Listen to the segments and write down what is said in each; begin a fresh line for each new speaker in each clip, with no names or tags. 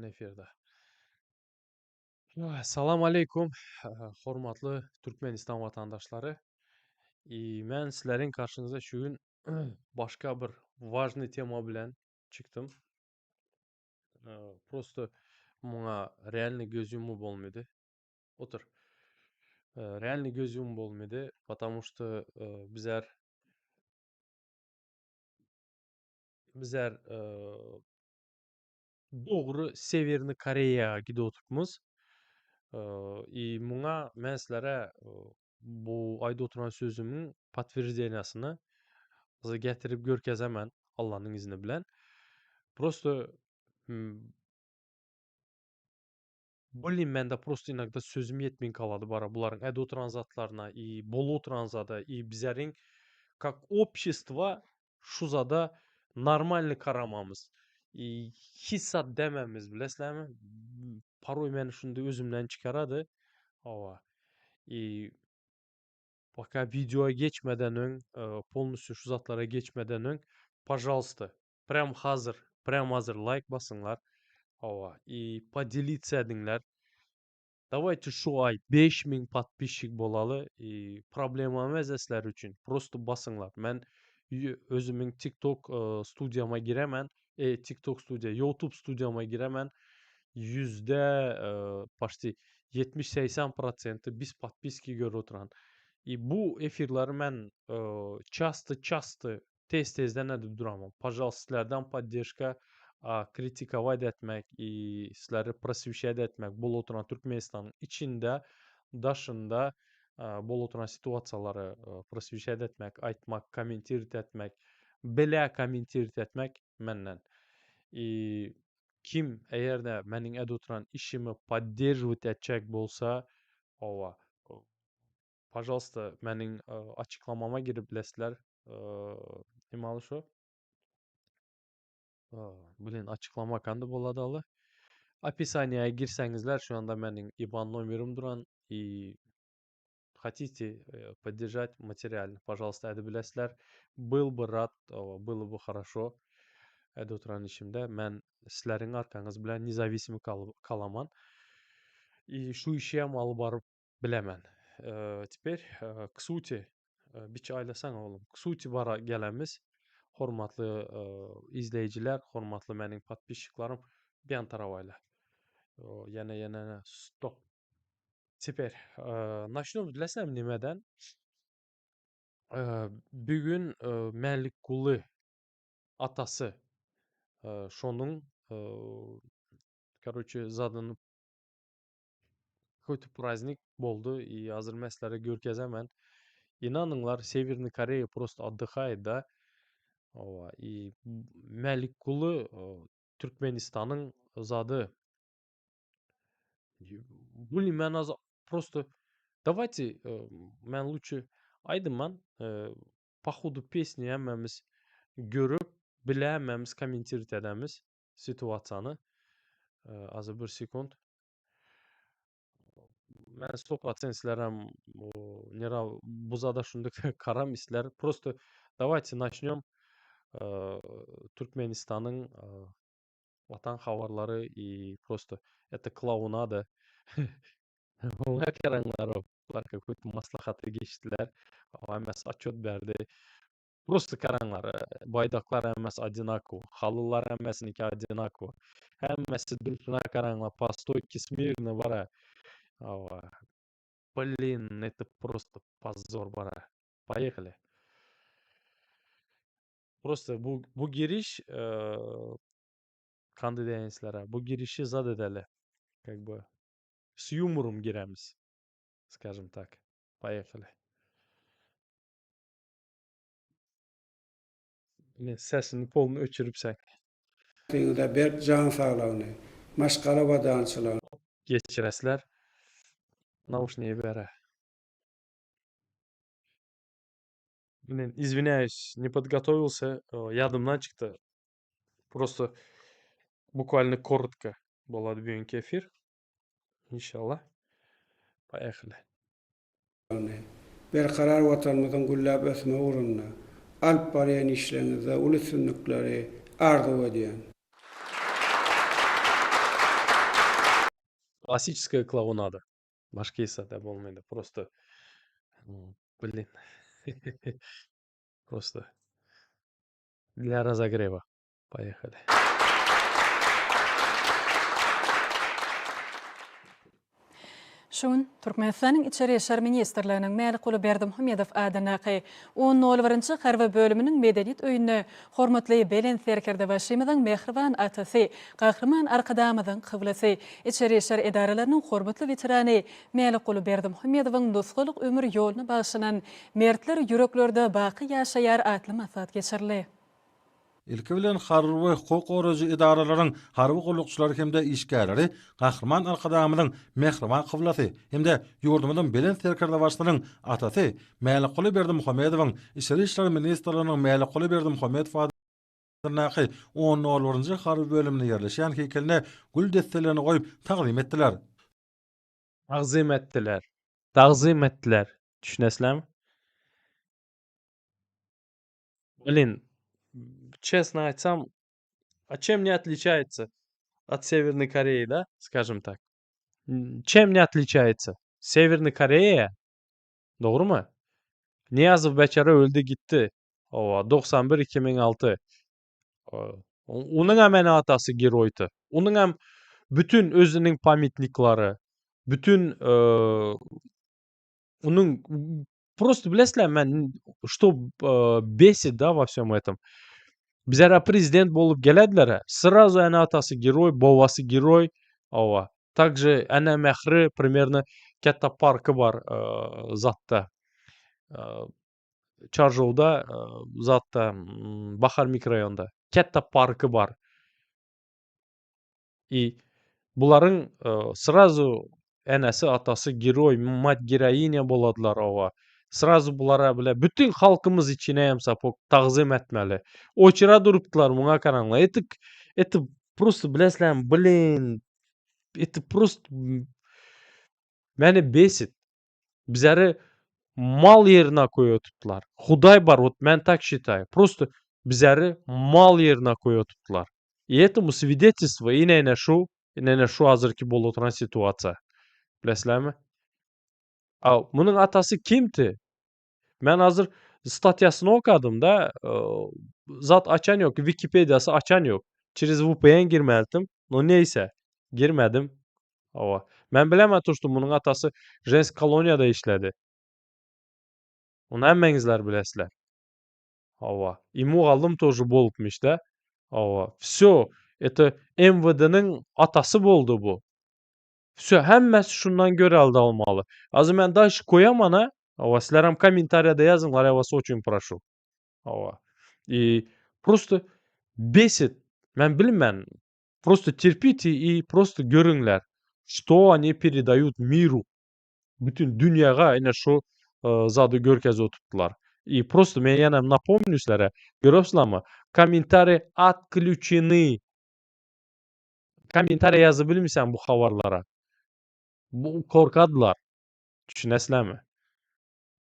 efirde. Salam aleýkum, hormatly Türkmenistan watandaşlary. I men sizleriň karşyňyza şu gün başga bir важный tema bilen çykdym. Prosto muňa realny göz ýumup bolmady. Otur. Realny göz ýumup bolmady, потому что bizler bizler dogry Sewerny Koreýa gidip oturpmyz. I muňa men sizlere bu aýdyp oturan sözümiň potwерждениýasyny size getirip görkezemen Allanyň izni bilen. Prosto Blin mende prosto inogda sözüm ýetmeýin galady bara bularyň ädip oturan zatlaryna i bolup oturan zada i bizeriň kak общество şu zada normalny karamamyz i hiç zat dememiz bilesizlermi poroý meni şunda özümden çykarady hawa i poka wideoa geçmeden öň polnusýu şu zatlara geçmeden öň pažalsta Prям hazir, prям hazir laýk basyňlar. Hawa, i podelitsa ediňler. Dawayte şu aý 5000 podpisçik bolaly i problema emez sizler üçin. Prosto basyňlar. Men özümiň TikTok studiýama giremen. E, TikTok studiýa, YouTube studiýama giremen. Ýüzde почти 70-80 prosenti biz podpiski görüp oturan. I bu efirleri men çasty-çasty Tez-tezden edip duramok. Pažalsta sizlerden poddežka kritikowat etmek i sizleri proswişat etmek bolup oturan Türkmenistanyň içinde, daşynda bolup oturan situasiýalary proswişat etmek, aýtmak, kommentirowat etmek, bile kommentirowat etmek menden. I kim eger-de meniň edip oturan işimi podderžiwat etjek bolsa, hawa, Pažalsta meniň açyklamama girip bilesizler. Nime şu? Blin açyklama kandy bolady aly. Opisaniýa girseňizler şu anda meniň IBAN nomerim duran i хотите поддержать материально, пожалуйста, edip bilesizler. Был бы рад, было бы хорошо. Edip oturan işimde men sizleriň arkaňyz bilen независимый kalaman. I şu işi hem alyp baryp Bilemen. Teper k suti biçi aýlasaň oglum. K suti bara gelemiz. Hormatly izleýjiler, hormatly meniň podpisçiklarym, bir ýan tarap aýla. Ýene ýene stop. Teper naçnýom bilesem nimeden? Bir gün Mälikguly atasy şonuň karoçe zadyny Какой-то праздник boldy i hazir men sizlere görkezemen. Inanyňlar Sewernyý Koreýa prosto otdyhaýet da. Hawa i Mälikguly Türkmenistanyň zady. Blin men hazir prosto dawayte men luçe aýdyman po hodu pesni hemmämiz görüp bile hemmämiz kommentirowat edemiz situasiýany. Hazir bir sekund. Men 100% sizlerem nera bu zada şunda karam isler. Prosto давайте начнем Türkmenistanyň Watan habarlary i prosto это klounada. Oňa karaňlar bular какой-то maslahata geçdiler. Hemmesi otçet berdi. Prosto karaňlar, baýdaklar hemmesi odinakowo, halylar hemmesiniki odinakowo. Hemmesi durşuna karaňlar, po stoýke smirno bara. Hawa. Blin, это prosto pozor bara. Poýehali. Prosto bu bu giriş kandy diýeýin sizlere. Bu girişi zat edeli. Как бы s ýumorum giremiz. Skažem tak. Poýehali. Ine sesini polny öçüripseň.
Siňize berk jan saglygyny, maşgala abadançylygyny.
Geçiresler. Nauşniýi bere. Blin, izwinýaýus, ne podgotowilsa, ýadymdan çykdy. Prosto bukvalno korotko bolady bugünki efir. Inşallah. Poýehali.
Berkarar Watanymyzyň gülläp ösmegi ugrunda alyp barýan işleriňizde uly üstünlikleri arzuw edýän.
Klassiçeskaýa klounada. Başga hiç zat bolmaýdy. Prosto blin. Prosto для разогрева. Поехали.
Şu gün Türkmenistanyň Içeri işler ministrliginiň Mälikguly Berdimuhamedow adyndaky on nol birinji harby bölüminiň Medeniýet öýünde hormatly Belent Serkerdebaşymyzyň mähriban atasy, Gahryman Arkadagymyzyň kyblasy, içeri işler edaralarynyň hormatly weterany Mälikguly Berdimuhamedowyň nusgalyk ömür ýoluna bagyşlanan Mertler ýüreklerde baky ýaşaýar atly maslahat geçirildi.
Ilki bilen harby we hukuk goraýjy edaralaryň harby gullukçylary hem-de işgärleri Gahryman Arkadagymyzyň mähriban kyblasy hem-de ýurdumyzyň Belent Serkerdebaşysynyň atasy Mälikguly Berdimuhamedowyň Içeri işler ministrliginiň Mälikguly Berdimuhamedow adyndaky on nol birinji harby bölüminde ýerleşýän heýkeline gül desselerini goýup tagzym etdiler.
Tagzym etdiler. Tagzym etdiler. Düşünesizlermi? Blin, честно aýtsam, a чем не отличается от Северной Кореи, да, скажем так. Чем не отличается? Severny Koreýa, dogrumy? Nyýazow beçara öldi gitdi. Hawa, 91 2006. Onuňam ene-atasy geroýdy. Onuňam bütün özüniň pamytniklary, bütün onuň Prosto bilesizler men što besit da во всем этом. Bizara prezident bolup gelediler srazu ene atasy geroý, bobasy geroý. Hawa. Также ene mähri примерно katta parky bar zatda. Çarjowda zatda Bahar mikroýonda. Katta parky bar. I bularyň srazu enesi atasy geroý mat geroinýa boladylar owa. Srazu bulara bile bütin halkymyz içine hem sapok tagzym etmeli. Oçura durupdylar muňa garaňlar. Eti eti prosto bilesizlermi blin eti prosto meni besit. Bizleri mal ýerine koýup oturtdylar. Hudaý bar, wot men tak şitaýu. Prosto bizleri mal ýerine koýup oturtdylar. I etому swidetselstwo ine ine şu, ine ine şu hazyrky bolup oturan situasiýa. Bilesizlermi? A munuň atasy kimdi? Men hazir statýasyny okadym da, zat açan ýok, Wikipediýasy açan ýok. Çerez VPN girmelidim. No neýse, girmedim. Hawa. Men bilemän to şto munuň atasy ženski koloniýada işledi. Ony hemmeňizler bilesizler. Hawa. I mugallym тоже bolupmyş-da. Hawa. Wsё, это MWD-niň atasy boldy bu. Wsё, hemmesi şundan görelde almaly. Hazir men daşy koýaman-a. Hawa, sizlerem kommentariýada ýazyňlar, ýa was oçin proşu. Hawa. I prosto besit. Men bilmän. Prosto terpite i prosto görüňler, što oni peredают miru. Bütün dünýäge ine şu zady görkezip oturtdylar. I prosto men ýene napomnю sizlere, görüpsiňizmi? Kommentariý otklýuçeny. Kommentariý ýazyp bilmeýän bu habarlara. Bu korkadylar. Düşünesizlermi?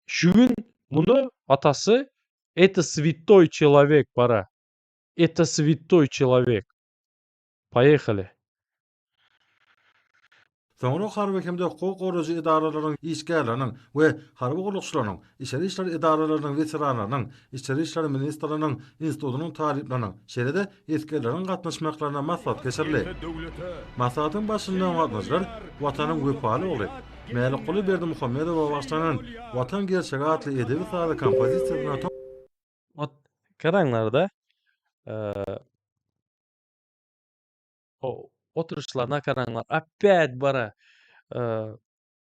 Şu gün muny atasy это святой человек bara. Это switoý çelowek. Poýehali.
Soňra harby hem-de hukuk goraýjy edaralaryň işgärleriniň we harby gullukçylarynyň, içeri işler edaralarynyň weteranlarynyň, Içeri işler ministrliginiň institutynyň talyplarynyň, şeýle-de esgerleriň gatnaşmaklaryna maslahat geçirildi. Maslahatyň başynda gatnaşyjylar Watanyň wepaly ogly Mälikguly Berdimuhamedowa bagyşlanan Watan gerçegi atly edebi-sazly kompozisiýasyna
Ot garaňlarda oturyşlaryna garaňlar opýat bara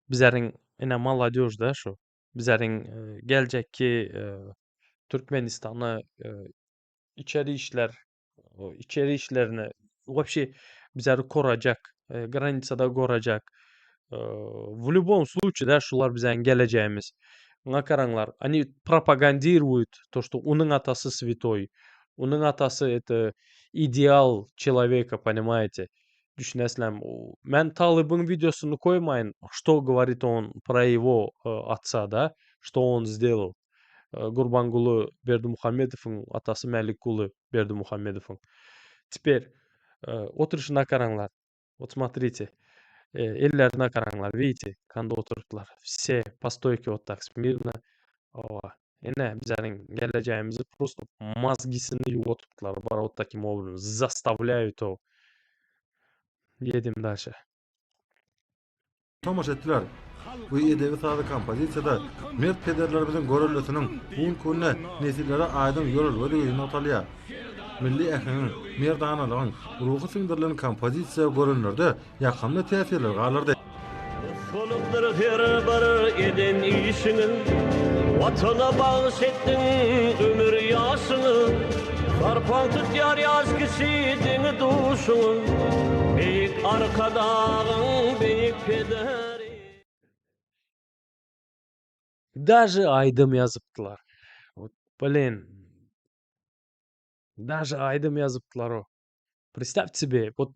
bizleriň ine molodežda şu bizleriň geljekki Türkmenistany içeri işler içeri işlerini wapşe bizleri korajak granisada gorajak w lýubom sluçaý da şular biziň gelejegimiz muňa garaňlar oni propagandiruют to что onuň atasy swetoý onuň atasy это ideal çeloweka понимаете düşünesizlermi men talybyň wideosyny koýmaýyn что говорит on pro ýego otca da что on сделал Gurbanguly Berdimuhamedowyň atasy Mälikguly Berdimuhamedowyň. Teper oturyşyna garaňlar. Wot smotrite. Ellerine garaňlar, widite, kanda oturypdylar. Wse po stoýke wot tak smirno. Hawa. Ine, bizäniň gelejegimizi prosto mozgisini ýuwup oturypdylar. Bara wot takim obrazom zastavlýaýut o. Ýedim daşe.
Tomaşa etdiler. Bu edebi-sazly kompozisiýada mert pederlerimiziň göreldesiniň bu günki günde nesillere aýdyň ýörelgedigi nygtalýar. Milli äheňiň, merdanalygyň ruhy siňdirilen kompozisiýa görenlerde ýakymly täsirler galdyrdy.
Nusgalykdyr her bir eden işiňiz, Watana bagyş etdiň ömür ýaşyňy. Sarpaň tutýar ýaş kişi deňi-duşuňy, Beýik Arkadagyň beýik pederi.
Daže aýdym ýazypdylar. Wot blin. Daže aýdym ýazypdylar o. Predstavte sebe, wot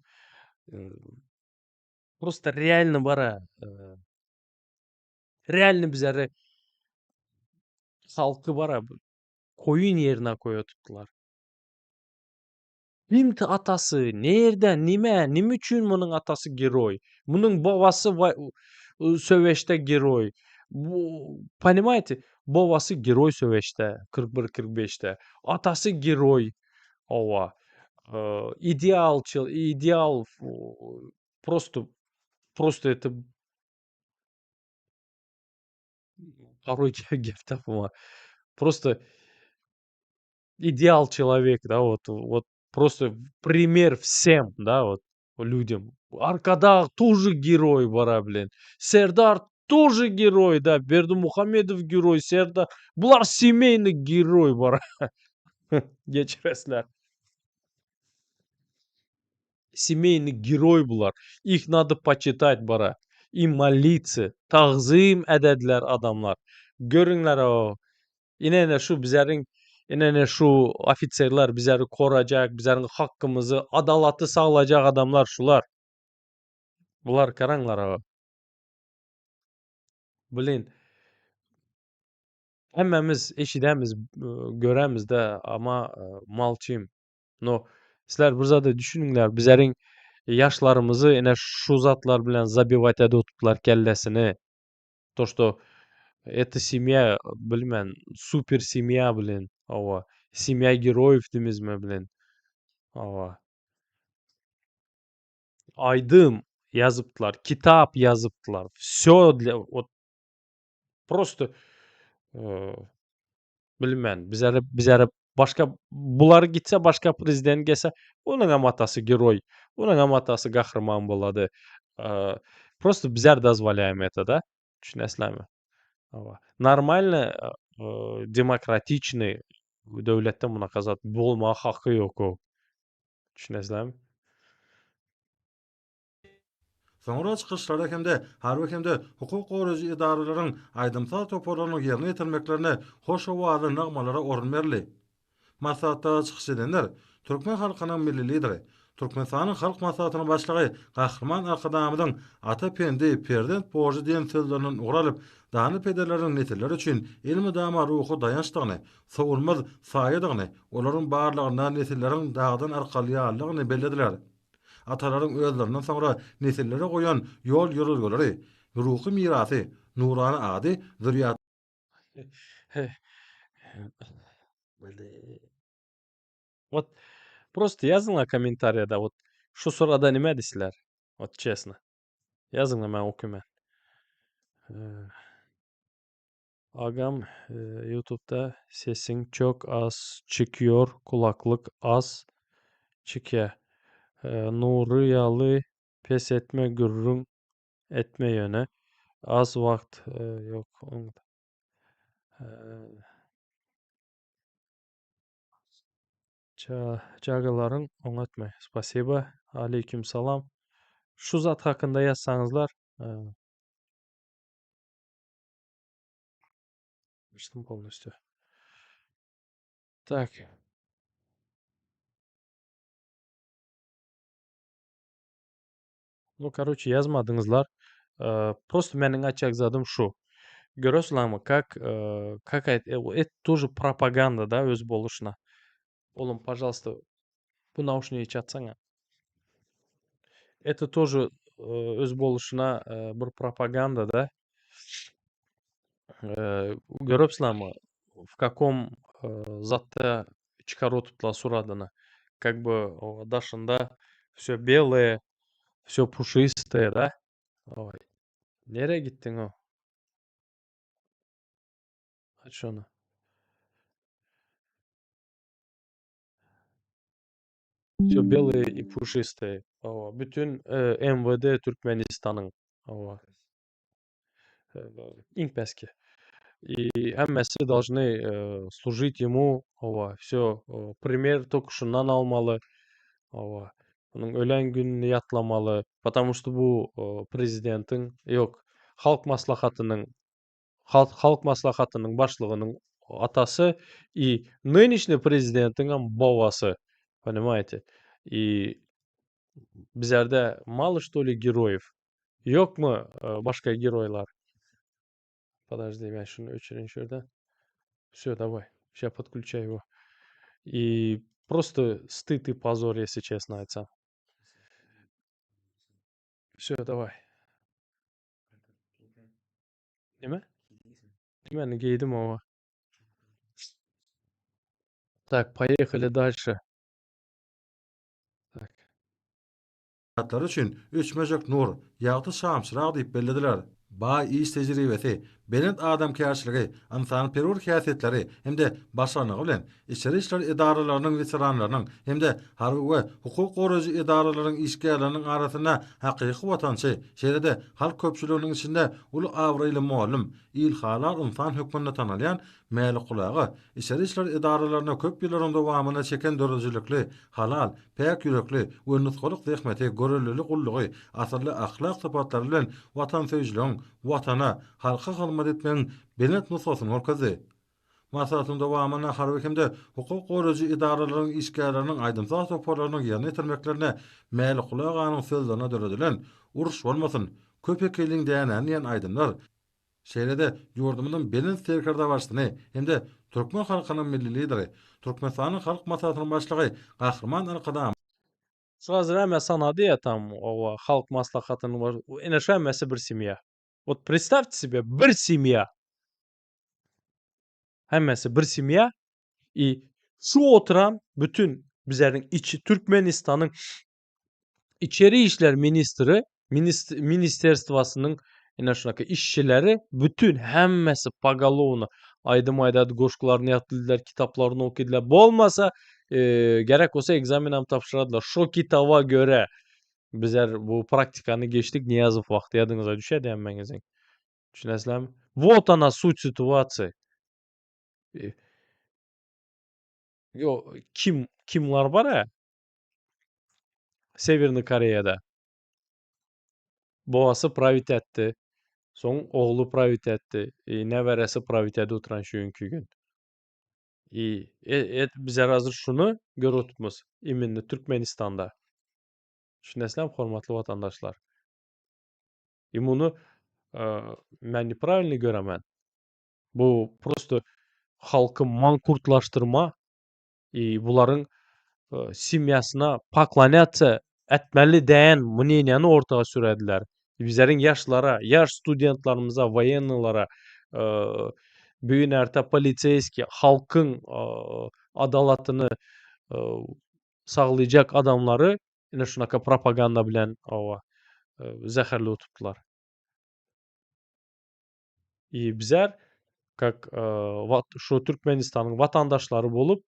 prosto realno bara realno bizleri halky bara koýun ýerine koýatypdylar. Kimdi atasy, nirde, nime, nime üçin munuň atasy geroý? Munuň babasy söweşde geroý. Bu, ponimaýte, babasy geroý söweşde, 41, 45-de. Atasy geroý. Hawa. Idealçyl, ideal prosto prosto это Порой gep tapma. Prosto ideal çelowek da wot wot prosto primer wsem da wot lýudem. Arkadag тоже geroý bara bilen. Serdar тоже geroý da Berdimuhamedow geroý Serdar bular semeýnyý geroý bara. Geçiresler. Semeýnyý geroý bular. Ih nado poçitat bara. I molitsa. Tagzym edediler adamlar. Görüňler o. Ine ine şu bizeriň ine ine şu ofiserler bizeri korajak, bizeriň hakkymyzy, adalaty saglajak adamlar şular. Bular garaňlar o. Blin. Hemmämiz eşidemiz, göremizde ama molçim. No, sizler bir zada düşüniňler, bizeriň ýaşlarymyzy ine şu zatlar bilen zabiwat edip otupdylar kellesini. To što eta semýa bilmän super semýa bilen hawa semýa geroýew diýmizmi bilen hawa. Aýdym ýazypdylar, kitap ýazypdylar. Wsё dlya wot prosto Bilmen, bizere bizere başga bular gitse başga prezident gelse onuňam atasy geroý, onuňam atasy gahryman bolady. Prosto bizler dozwolýaýym eta da. Düşünesizlermi? Hawa. Normalny demokratiçnyý döwletde munaka zat bolmaga haky ýok. Düşünesizlermi?
Soňra çykyşlara hem-de harby hem-de hukuk goraýjy edaralaryň aýdym-saz toparlarynyň ýerine ýetirmeklerinde hoş owazly nagmalara orun berildi. Maslahatda çykyş edenler türkmen halkynyň Milli Lideri, Türkmenistanyň Halk Maslahatynyň Başlygy Gahryman Arkadagymyzyň Ata pendi, perzent borjy diýen sözlerinden ugur alyp, dana pederleriniň nesiller üçin elmydama ruhy daýançdygyny, sowulmaz saýadygyny, olaryň barlygynda nesilleriň dagdan arkaly ýalydygyny bellediler. Atalaryň özlerinden soňra nesillere goýan ýol-ýörelgeleri, ruhy mirasy, nurana ady zürýat.
Wot prosto ýazyňla kommentariýada wot şu syrada nime diýsizler wot çesno ýazyňla men okyman. Agam youtubda sesiň çok az çykýor kulaklyk az çykýa Nury ýaly pes etme gürrüň etme ýöne az wagt ýok Çagalaryň oňatmy spasiba Aleýkim salam şu zat hakynda ýazsaňyzlar Açdym polnostýu. Tak. Nu, karoçe, ýazmadyňyzlar. Prosto meniň aýtjak zadym şu. Göresiňlermi, kak, kak et тоже propaganda da öz boluşyna. Oglum, pažalsta, bu nauşnigi çatsaňa. Это тоже. öz boluşyna bir propaganda-da. Görüpsiňizmi, w kakom zatda çykaryp oturtdylar suradyny. Kak by daşynda wsё belое, wsё puşistoe da. Nere gitdiň o? Aç şony. Wsё belое i puşistoe. Hawa, bütün MWD Türkmenistanyň. Hawa. Iň peski. I hemmesi dolžny služit ýemu. Hawa, wsё primer tok şundan almaly. Hawa. Onuň ölen gününi ýatlamaly. Потому что bu prezidentiň, ýok, Halk Maslahatynyň Halk Maslahatynyň başlygynyň atasy i nynişniý prezidentiňem babasy. Ponimaýete? I bizlerde malo što li geroýew? Ýokmy başga geroýlar? Podожди, men şuny öçüreýin şu ýerde. Wsё, daway. Şa podklýuçaý ýego. I prosto styd i pozor, ýesli çesno aýtsam. Wsё, daway. Nime? Nimeni geýdim oba. Tak, poýehali dalşe. Tak.
Atlary üçin öçmejek nur, ýagty şamçyrag diýip bellediler. Baý iş tejribesi, belent adamkärçiligi, ynsanperwer häsiýetleri hem-de başarnygy bilen içeri işler edaralarynyň weteranlarynyň hem-de harby we hukuk goraýjy edaralaryň işgärleriniň arasynda hakyky watançy, şeýle-de halk köpçüliginiň içinde uly abraýly mugallym, ilhalar ynsan hökmünde tanalýan Mälikguly aga içeri işler edaralarynda köp ýyllaryň dowamynda çeken döredijilikli, halal, päk ýürekli we nusgalyk zähmeti, görellili gullugy, asylly ahlak sypatlary bilen watansöýüjiligiň, Watana, halka hyzmat etmegiň belent nusgasyny görkezdi. Maslahatyň dowamynda harby hem-de hukuk goraýjy edaralaryň işgärleriniň aýdym-saz toparlarynyň ýerine ýetirmeklerinde Mälikguly aganyň sözlerine döredilen Uruş bolmasyn, köp ekeliň dänäni diýen aýdymlar, Şeýle-de ýurdumyzyň Belent Serkerdebaşysyny hem-de türkmen halkynyň Milli Lideri, Türkmenistanyň Halk Maslahatynyň Başlygy Gahryman Arkadagymyz,
Sraz räme sanady ýa tam owa Halk Maslahatynyň baş ine şu hemmesi bir semýa. Wot predstawte sebe bir semýa. Hemmesi bir semýa i şu oturan bütün bizleriň içi Türkmenistanyň İçeri işler ministri, ministerstwasynyň ine şunaka işçileri bütün hemmesi pogolovno aýdym aýdady, goşgularyny ýatladylar, kitaplaryny okydylar. Bolmasa, e, gerek bolsa ekzamenam tabşyradylar. Şo kitaba görä bizler bu praktikany geçdik Niýazow wagty ýadyňyza düşýär hemmäňiziň. Düşünesizlermi? Вот ona sut situasiýa. E, Yo, kim kimlar bar a? Sewernyý Koreýada. Babasy prawit etdi. Soň ogly prawit etdi. I neberesi prawit edip oturan şu günki gün. I e, et bizler hazir şuny görüp otupmyz. Iminni Türkmenistanda. Düşünesizlermi, hormatly watandaşlar? I muny e, men nepravilno göremen. Bu prosto halky mankurtlaşdyrma i bularyň semýasyna poklonýatsa etmeli däýen mneniýany orta sürediler. Bizleriň ýaşlara, ýaş studentlarymyza, woýennylara, bu gün erte poliseýskiý, halkyň adalatyny saglaýjak adamlary ine şunaka propaganda bilen hawa zäherli tutdylar. I bizler kak şu Türkmenistanyň watandaşlary bolup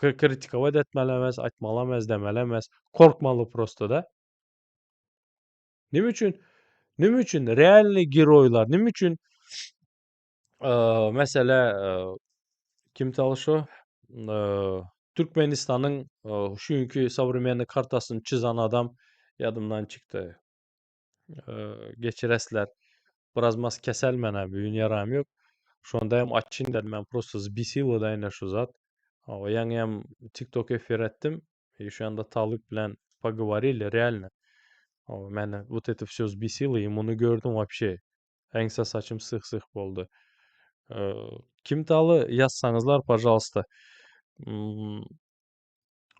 kritikować etmeli emes, aýtmaly emes, demeli emes. Korkmaly prosto da. Nime üçin? Nime üçin realnyý geroýlar? Nime üçin mesele kim şo Türkmenistanyň şu günki sowremennyý kartasyny çyzan adam ýadymdan çykdy. Geçiresler. Biraz mas kesel menä bu gün ýaram ýok. Şonda hem açyn dedim men prosto zbesilo da ine şu zat. Hawa ýaňy hem TikTok efir etdim. I şu ýanda Talyp bilen pogovorili realno. Hawa meni вот это все zbesilo i muny gördüm вообще. Eňse saçym syh-syh boldy. Kim Taly ýazsaňyzlar pažalsta.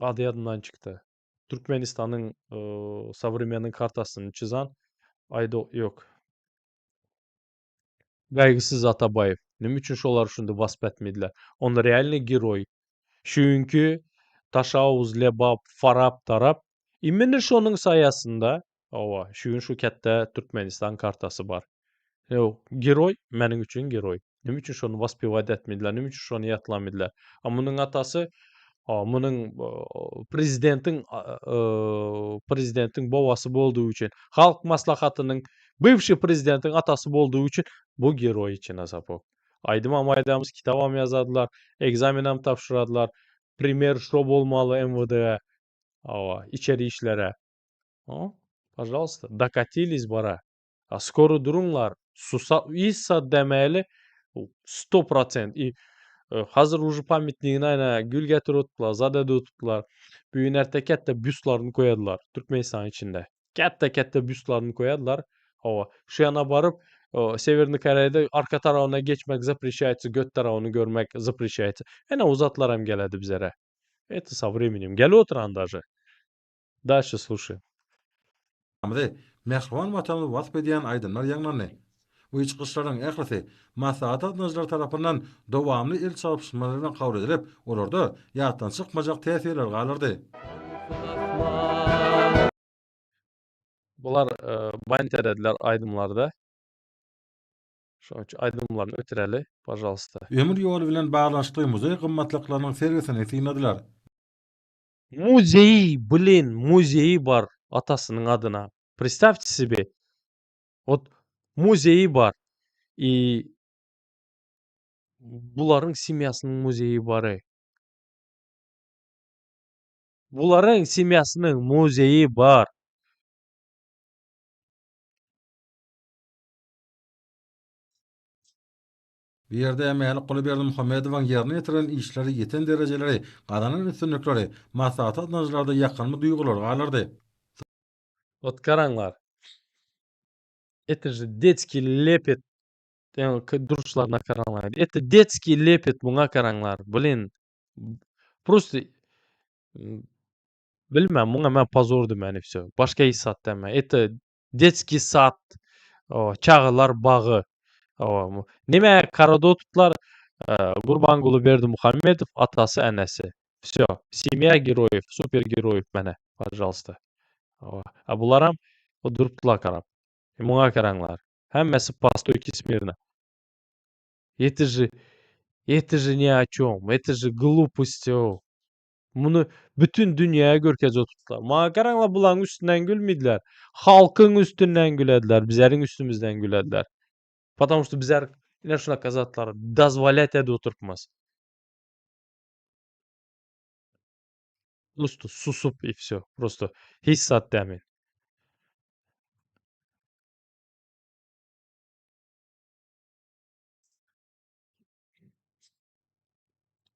Ady ýadymdan çykdy. Türkmenistanyň sowremennyý kartasyny çyzan Aýdo ýok. Gaýgysyz Atabaýew. Neme üçin şolar şunda wasp etmediler? On realnyý geroý. Çünki Taşauz, Lebap, Farap tarap imенно şonuň saýasynda hawa, şu gün şu kätde Türkmenistan kartasy bar. Ýok, geroý meniň üçin geroý. Neme üçin şony waspewat etmediler? Neme üçin şony ýatlamediler? A munuň atasy munuň prezidentiň prezidentiň bobasy boldugy üçin, Halk Maslahatynyň bywşiý prezidentiň atasy boldugy üçin bu geroý içine sapok. Aýdymam aýdamyz, kitabam ýazadylar, ekzamenam tabşyradylar. Primer şo bolmaly MWD-ä, hawa, içeri işlere. O, pažalsta, dokatilis bara. A skoro duruňlar, susa issa demeli sto prosent i hazir uje pamytnigine ene gül getirip otuplar, zat edip otuplar. Bu gün erte ketde býustlaryny koýadylar Türkmenistanyň içinde. Ketde ketde býustlaryny koýadylar. Hawa, şu ýana baryp Sewernyý Koreýada arka tarabyna geçmek zapreşaýatsa, göt tarabyny görmek zapreşaýatsa. Ene o zatlaram geledi bizere. Это со временем. Gelip oturan daže. Daşy sluşaýyn.
Ýurdumyzy, mähriban Watanymyzy wasp edýän aýdymlar ýaňlandy. Bu çykyşlaryň ählisi maslahata gatnaşyjylar tarapyndan dowamly el çarpyşmalar bilen kabul edilip, olarda ýatdan çykmajak täsirler galdyrdy.
Bular bant edediler aýdymlarda. Şonuň üçin aýdymlaryny ötüreli, pažalsta.
Ömür ýoly bilen baglanyşykly muzeý gymmatlyklarynyň sergisini synladylar.
Muzeý blin muzeýi bar atasynyň adyna prestawte sebe wot muzeýi bar i bularyň semýasynyň muzeýi bary bularyň semýasynyň muzeýi bar.
Bu ýerde Mälikguly Berdimuhamedowyň ýerine ýetiren işleri, ýeten derejeleri, gazanan üstünlikleri maslahata gatnaşyjylarda ýakymly duýgulary galdyrdy.
Wot garaňlar. Это же detskiý lepet duruşlaryna garaňlar. Это detskiý lepet muňa garaňlar. Blin. Prosto bilmän muňa men pozor diýmän i wsё. Başga hiç zat diýmän. Это Detskiý sad, çagalar bagy. Neme karadotlar Gurbanguly Berdimuhamedow atasy enesi. Wsё. Semýa geroýew, super geroýew mene, pažalsta. A bularam durupdylar garap. Muňa garaňlar. Hemmesi po stoýki smirno. Eto же, eto же ni o çom, eto же glupost. Muny bütin dünýäge görkezip oturdylar. Maňa garaňlar bulaň üstünden gülmediler. Halkyň üstünden gülediler, bizleriň üstümizden gülediler. Потому что bizler ine şunaka zatlary dozwolýat edip oturypmyz. Prosto susup i wsё. Prosto hiç zat dämi.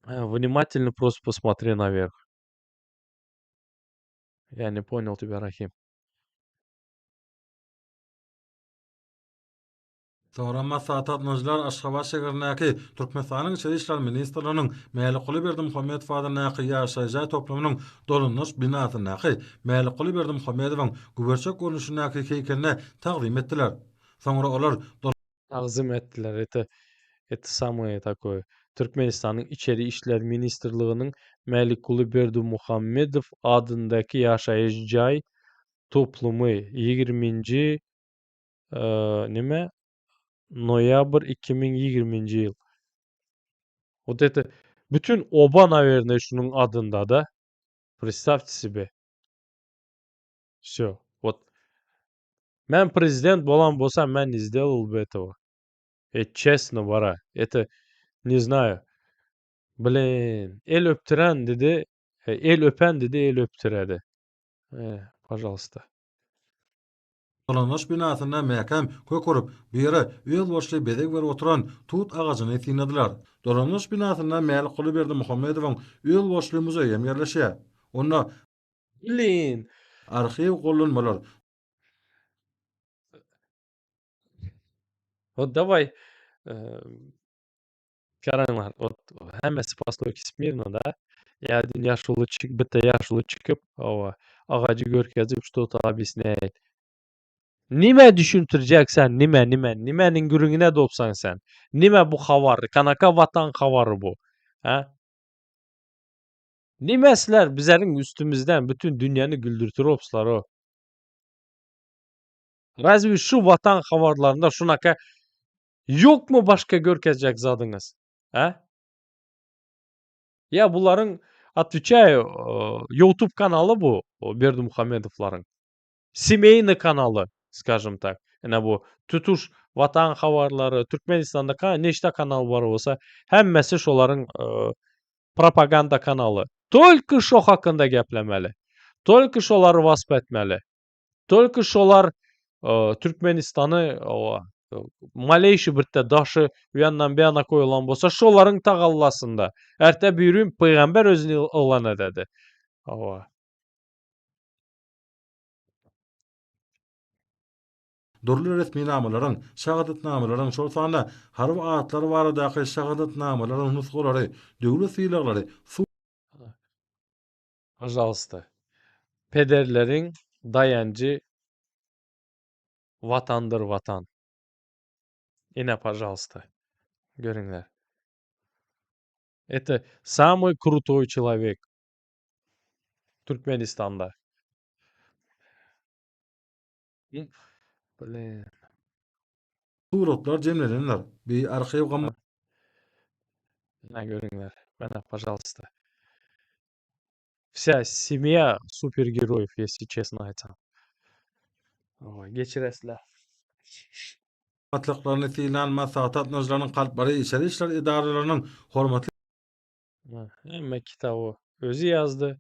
Внимательно просто посмотри наверх. Я не понял тебя, Рахим.
Soňra maslahata gatnaşyjylar Aşgabat şäherindäki Türkmenistanyň Içeri işler ministrliginiň Mälikguly Berdimuhamedow adyndaky ýaşaýyş jaý toplumynyň dolandyryş binasyndaky Mälikguly Berdimuhamedowyň güberçek görnüşindäki heýkeline tagzym etdiler. Soňra olar
Tagzym etdiler. Это это самое такое. Türkmenistanyň Içeri işler ministrliginiň Mälikguly Berdimuhamedow adyndaky ýaşaýyş jaý toplumy ýigriminji neme noýabr 2020-nji ýyl. Wot это bütün oba nawernoý şunuň adynda-da. Predstavte sebe. Wsё. Wot Men prezident bolan bolsam men ne sdelal бы этого. E çestno bara. Это ne znaýu. Blin. El öpdüren didi. El öpen didi, el öpdüredi. E, pažalsta.
Dolandyryş binasynda mäkäm kök urup, bu ýere özboluşly bezeg berip oturan tut agajyny synladylar. Dolandyryş binasynda Mälikguly Berdimuhamedowyň özboluşly muzeýi hem ýerleşýär. Onda
Blin.
Arhiw gollanmalar.
Wot daway garaňlar wot hemmesi po stoýke smirno da. Ýa din ýaşuly çyk bitte ýaşuly çykyp hawa agajy görkezip şto-to obýasnýaýet. Nime düşündirjek sen nime nime nimäniň gürrüňine dopsaň sen. Nime bu habar kanaka watan habary bu. Hä? Nime sizler bizleriň üstümizden bütün dünýäni güldürtiropslar o. Razwi şu watan habarlarynda şunaka ýokmy başga görkezjek zadyňyz? Hä? Ýa bularyň otweçaýu Youtube kanaly bu Berdimuhamedowlaryň. Semeýny kanaly, skažem tak. Ine bu tutuş Watan habarlary, Türkmenistanda ka neçde kanal bar bolsa, hemmesi şolaryň propaganda kanaly. Tolko şo hakynda geplemeli. Tolko şolary wasp etmeli. Tolko şolar Türkmenistany maleýşi birde daşy u ýandan bu ýana koýulan bolsa şolaryň tagallasynda. Erte birün pygamber özüni yglan ededi. Hawa.
Dürli resminamalaryň, şahadatnamalaryň, şol sanda harby atlar baradaky şahadatnamalaryň nusgalary, döwlet sylaglary, suw.
Pažalsta. Pederleriň daýanjy Watandyr Watan. Ine pažalsta. Görüňler. Это самый krutoý çelowek Türkmenistanda. Blin.
Suratlar jemlenendir. Bi arhiw gymmat.
Ine görüňler. Mana pažalsta. Vsya semýa supergeroýew ýesli çesno aýtsam. Oý geçiresler.
Gymmatlyklaryny sylan maslahata gatnaşyjylaryň kalplary içeri işler edaralarynyň hormatly
Hemme kitaby özi ýazdy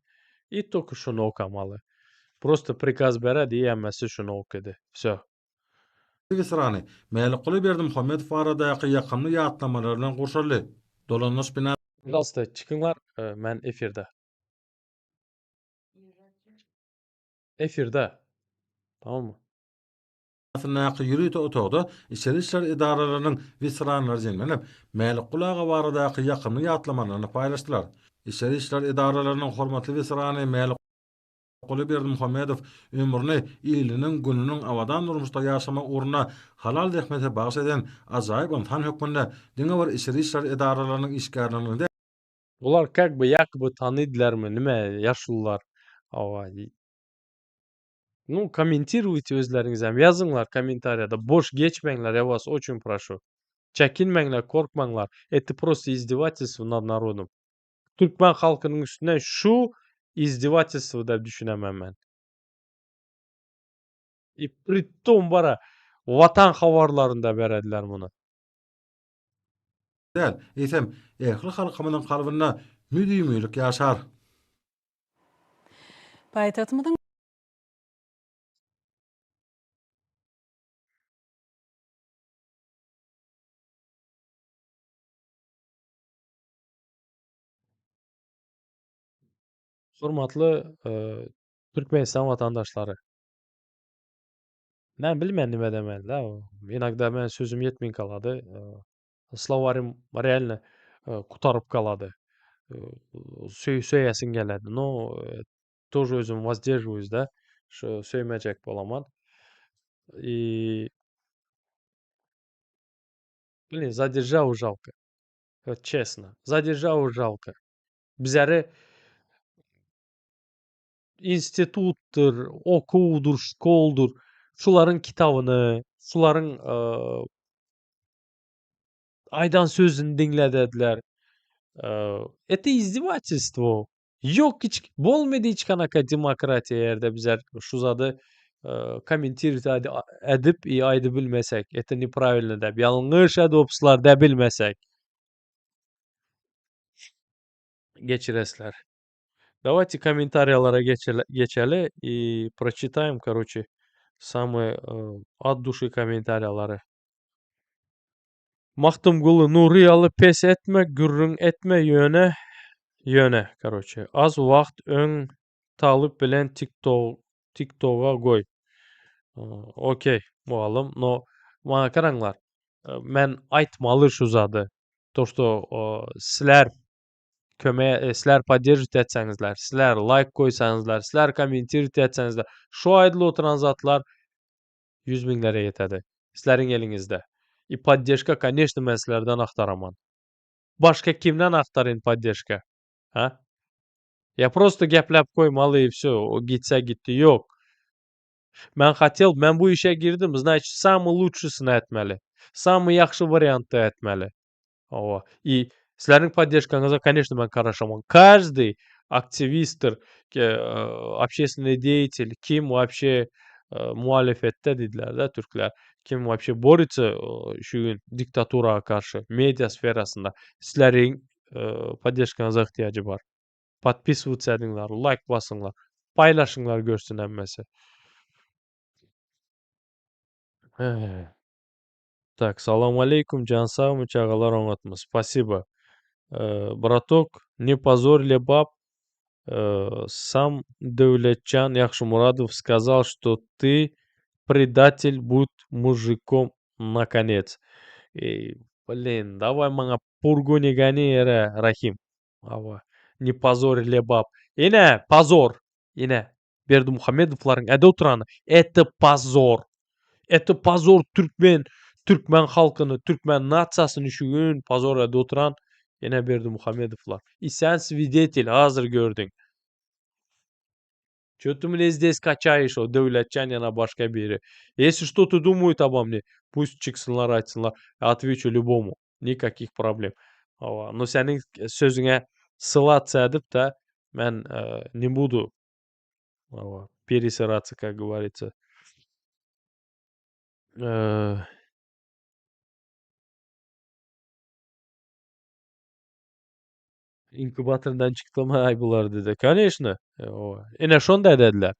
i tolko şuny okamaly. Prosto prikaz beredi i hemmesi şuny okydy. Vsyo.
Weterany Mälikguly Berdimuhamedow baradaky ýakymly ýatlamalar bilen gurşaldy. Dolandyryş bina.
Pažalsta çykyňlar men efirde. Efirde. Tamammy?
Binasyndaky ýörite otagda içeri işler edaralarynyň weteranlary jemlenip, Mälikguly aga baradaky ýakymly ýatlamalaryny paýlaşdylar. Içeri işler edaralarynyň hormatly weterany Mälik. Guly Berdimuhamedow ömrüni iliniň, gününiň abadan durmuşda ýaşamagy ugrunda halal zähmete bagyş eden ajaýyp ynsan hökmünde diňe bir içeri işler edaralarynyň işgärleriniň däl,
Bular kak by ýakoby tanydylarmy nime ýaşulular hawa nu kommentirujte özleriňizem ýazyňlar kommentariýada boş geçmäňler ýa was oçin proşu çekinmäňler korkmaňlar eto prosto izdevatelstvo nad narodom. Türkmen halkynyň üstünden şu izdevatelstvo dep düşünemen men. I pritom bara Watan habarlarynda berediler muny.
Däl, eýsem, ähli halkymyzyň kalbynda müdimilik ýaşar.
Paýtagtymyzyň.
Hormatly Türkmenistan watandaşlary. Men bilmen nime demeli da. Inogda men sözüm ýetmeýin galady. Slowarim realno gutaryp galady. Söý söýesiň geledi. No тоже özüm wazdерживаюсь da. Şu söýmejek bolaman. I Blin, za державу žalko. Wot çesno. Za державу žalko. Bizleri institutdyr, okuwdyr, şkoldyr, şularyň kitabyny, şularyň aýdan sözüni diňledediler. Это izdevatelstwo. Ýok hiç bolmady hiç kanaka demokratiýa ýerde bizler şu zady kommentirowat edip i aýdybilmesek это nepravilno dep ýalňyş edopslar debilmesek geçiresler. Dawayte kommentariýalara geçeli i proçitaýym karoçe samyý at duşy kommentariýalary. Magtymguly Nury ýaly pes etme gürrüň etme ýöne ýöne karoçe az wagt öň talyp bilen tiktoga goý okey mugallym no maňa garaňlar men aýtmaly şu zady to što sizler. Köme sizler podderjit etseňizler, sizler laýk goýsaňyzlar, sizler kommentirowat etseňizler, şu aýdylyp oturan zatlar 100 müňlere ýetedi. Sizleriň eliňizde. I poddežka koneçno men sizlerden agtaraman. Başga kimden agtaryn poddežka? Ha? Ýa prosto gepläp goýmaly i wsё, o gitse gitdi. Ýok. Men hotel, men bu işe girdim, znaçit samy lutşysyny etmeli. Samy ýagşy wariantda etmeli. Hawa. I sizleriň poddežkaňyza koneçno men garaşaman. Každyý aktiwistdir, obşestwennyý deýatel, kim wapşe muhalefetde diýdiler-de türkler. Kim wapşe borится şu gün diktaturaga garşy media sferasynda. Sizleriň poddežkaňyza ihtiýajy bar. Podpisywatsa ediňler, laýk basyňlar, paýlaşyňlar görsün hemmesi. Tak, salam aleýkum, jan sagmy, çagalar oňatmy? Spasibo. Bratok, ne pozor Lebap, sam Döwletjan Ýagşymyradow skazal, što ty predatel bud mužikom nakonec. Eý, blin, daway maňa purgu ne goni ere, Rahim. Hawa, ne pozor Lebap. Ine, pozor! Ine, Berdimuhamedowlaryň äde oturany, это pozor! Это pozor türkmen, türkmen halkyny, türkmen nasiýasyny şu gün pozor äde oturan ine Berdimuhamedowlar. I sen swidetel, hazir gördüň. Ço ty mne zdes kaçaýyş o Döwletjan ýa başga biri. Если что-то думают обо мне, пусть çyksynlar aýtsynlar, otweçu любому. Nikakih problem. Hawa, no seniň sözüňe ssylаться edip-de men ne budu hawa, peresirаться, как говорится. Inkubatordan çykdymy aý bular diýdi. Koneçno. Hawa. Ine şonda edediler.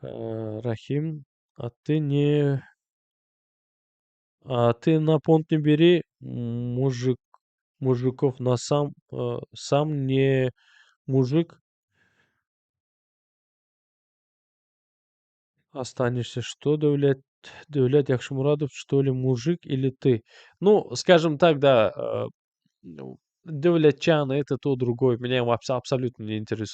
Rahim, a ty ne A ty na ponт не бери мужик мужиков на сам сам не мужик останешься. Что Döwlet Döwlet Ýagşymyradow что ли мужик или ты? Ну, скажем так, да, Döwletjan это то, другое меня абсолютно не интересует.